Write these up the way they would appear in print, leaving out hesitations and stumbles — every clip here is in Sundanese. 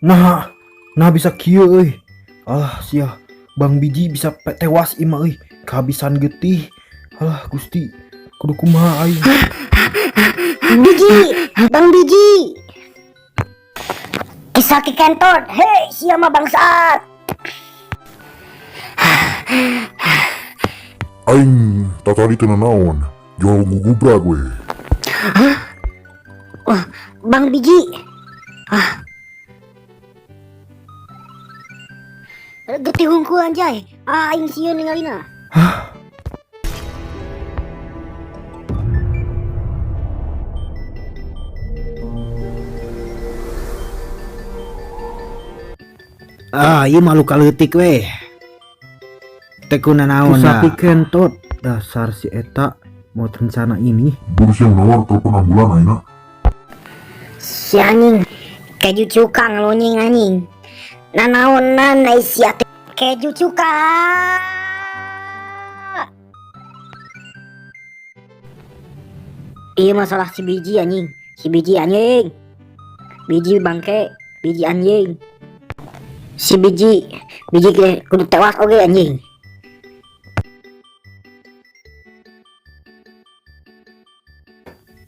Nah, nah bisa kieu euy. Alah sia, Bang Biji bisa tewas ima euy, kehabisan getih. Alah Gusti, kudu kumaha aing. Biji, Bang Biji. Kisaki kentot, hei sia mah bangsat. Aing tatadi teu nanaon, jual gugubrag we. Wah, Bang Biji. Ah. Getih hungkul anjay. Ah, aing sieun ningalina. Ah, ieu mah luka leutik we. Teu kunanaon Kisaki da. kentot, dasar si eta mau rencana ini. Buru sia nawar telepon ambulan ayeuna. Si anjing keju cuka ngelonying anjing. Nanaonan ai sia teh keju cuka. Iya masalah si biji anjing, si biji anjing. Biji bangke, biji anjing. Si biji, biji ge kudu tewas oge anjing.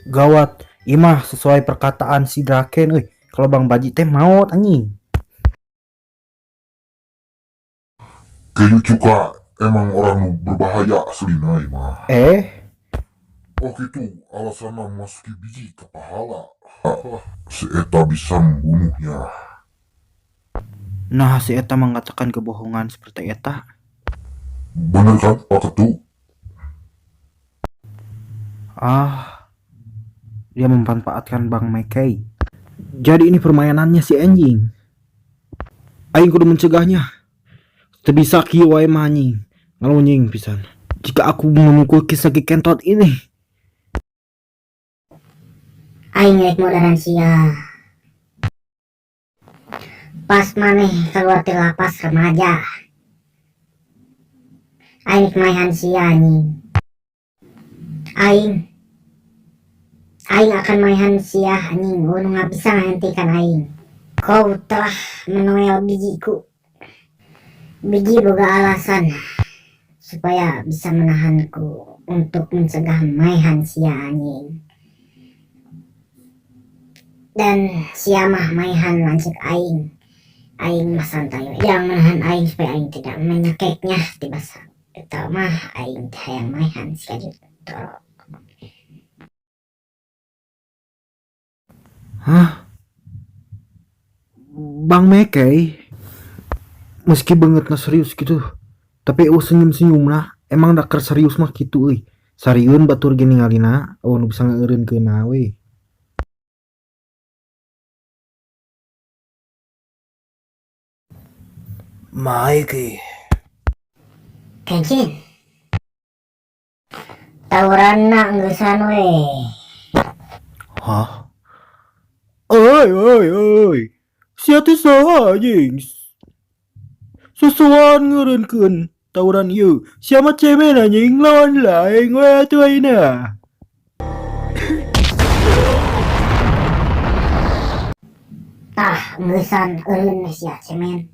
Gawat, imah sesuai perkataan si Draken euy. Kalau Bang Baji teh maot anjing. Keju cuka emang orang nu berbahaya aslina ieu mah. Eh, Oh gitu, alasanna memasuki biji ke pahala. Si eta bisa membunuhnya. Nah si eta mengatakan kebohongan seperti eta. Bener kan, Pak Ketu? Ah, dia memanfaatkan Bang Mekei. Jadi ini permainannya si anjing. Aing kudu mencegahnya. Teu bisa kieu wae mah anjing. Ngalonying pisan. Jika aku memukul Kisaki Kentot ini, Aing rek modaran sia. Pas maneh keluar ti lapas remaja. Aing rek maehan sia anjing. Aing Aing akan maehan sia anjing, nu nggak bisa menghentikan aing. Kau telah menoel bijiku. Biji boga alasan supaya bisa menahanku untuk mencegah maehan sia anjing. Dan sia mah maehan lanceuk aing. Aing mah santai we. Yang menahan aing supaya aing tidak menyekeknya tiba eta mah aing teh hayang maehan sia gitu. Hah? Bang Mekei meski bangetna serius gitu, tapi eueuh senyum-senyumna, emang da keur serius mah kitu euy. Sarieun batur ge ningalina, eueuh nu bisa ngaeureunkeunna we. Mikey. Kenshin. Tawuranna engeusan we. Hah? Oi oi oi. Sia teh saha anjing? Susuan ngeureunkeun tawuran ieu. Sia mah cemen anjing lawan lain we atuh ayeuna. Tah, engeusan eureun sia cemen.